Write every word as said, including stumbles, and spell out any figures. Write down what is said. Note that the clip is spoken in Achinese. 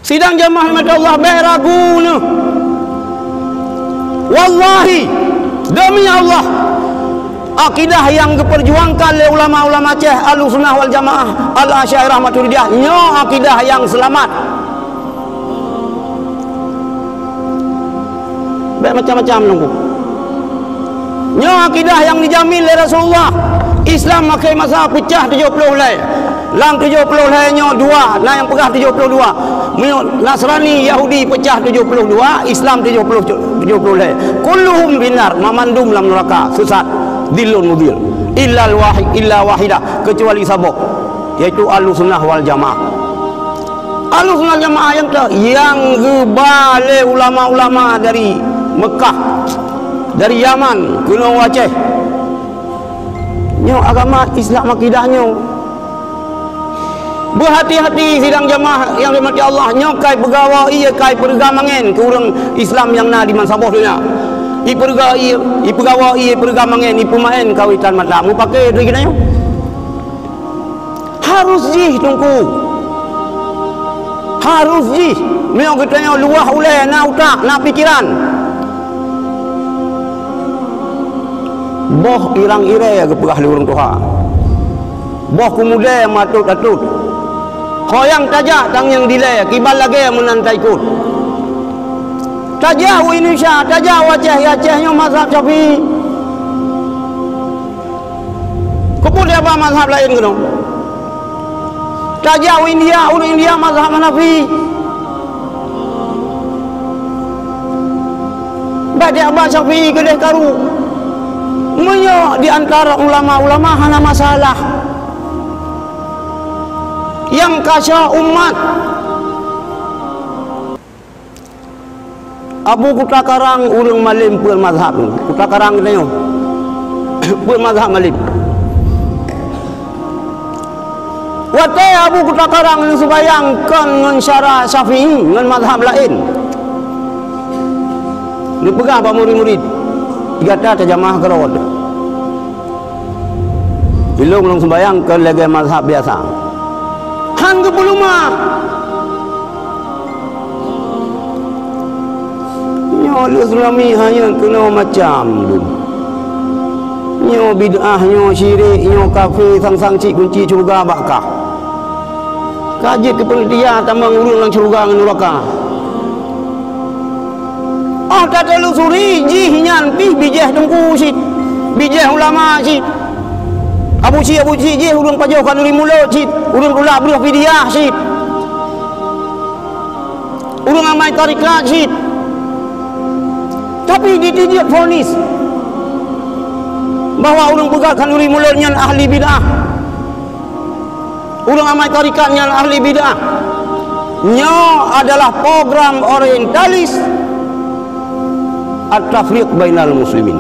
Sidang jamaah rahmati Allah, bék ragu neuh. Wallahi, demi Allah, akidah nyang geupeurjuangkan lé ulama-ulama Aceh Ahlussunnah wal Jamaah, Al-Asy'ariyah, Maturidiyah, nyoe akidah nyang seulamat. Bék macam-macam nunggu. Nyoe akidah nyang dijamin lé Rasulullah. Islam akhé masa peucah tujoh ploh lhée. Lam tujoh ploh lhée nyoe dua, na nyang peugah tujoh ploh dua. Meunyoe Nasrani, Yahudi peucah tujoh ploh dua, Islam tujoh ploh, tujoh ploh lhée. Kulluhum finnar, mamandum lam neuraka, sesat, dhillun mudhill. Illal wahi-, illa wahidah, kecuali saboh, yaitu Ahlussunnah wal Jamaah. Ahlussunnah Jamaah nyang teuh, nyang geuba lé ulama-ulama dari Mekah, dari Yaman, keunoe u Aceh. Nyoe agama Islam akidah nyoe. Beuhati-hati sidang jamaah nyang dirahmati Allah, nyoe kai peugawa ié, kai peureuga mangén keu ureuëng Islam nyang na di bansaboh donya. Ipeugawa ié, ipeugawa ié, ipeugawa mangén, ipeumaén kawitan mata. Mupake lagée nyoe. Harus jih, Teungku. Harus jih. Meunyoe geutanyoe luwah ulée, na utak, na pikeran. Boh irang irée geupeugah lé ureuëng tuha. Boh kumudée matot-atot. Ho nyang tajak tangieng dilée, kiban lagée meunan taikot. Tajak u Indonesia, tajak u Aceh, Aceh nyoe mazhab Syafi'i. Keupeue haba mazhab laén keunoe? Tajak u India, ureuëng India mazhab Hanafi. Bak di Abah Syafi'i keudeh karu. Meunyoe di antara ulama-ulama hana masalah nyang kacau umat. Abu Kuta Karang ureuëng malem peuet mazhab. Kuta Karang geutanyoe peuet mazhab malem. Watée Abu Kuta Karang neuseumayang kon ngon syara Syafi'i, ngon mazhab laén. Neupeugah bak murit-murit, "Gata tajamaah keudroe. Ilong lôn seumayang kon lagée mazhab biasa." Han geupeuleumah. Nyoe lheueh tsunami hanyut keunoe macam dum. Nyoe bid'ah, nyoe syirik, nyoe kafé, sang-sang cit kunci syeuruga bak kah. Ka jeuet keu peuneutia tamong ureuëng lam syeuruga ngon nuraka. Óh tatelusuri, jih nyan pih bijéh teungku cit, bijéh ulama cit. Abu Syik, Abu Syik jih ureuëng pajoh khanduri mulod cit, ureuëng tulak breueh fidyah cit. Ureuëng amai tarekat cit. Tapi jiteubiet vonis bahwa ureuëng peugah khanduri mulod nyan ahli bid'ah. Ureuëng amai tarekat nyan ahli bid'ah. Nyoe adalah program orientalis at-tafriq bainal muslimin.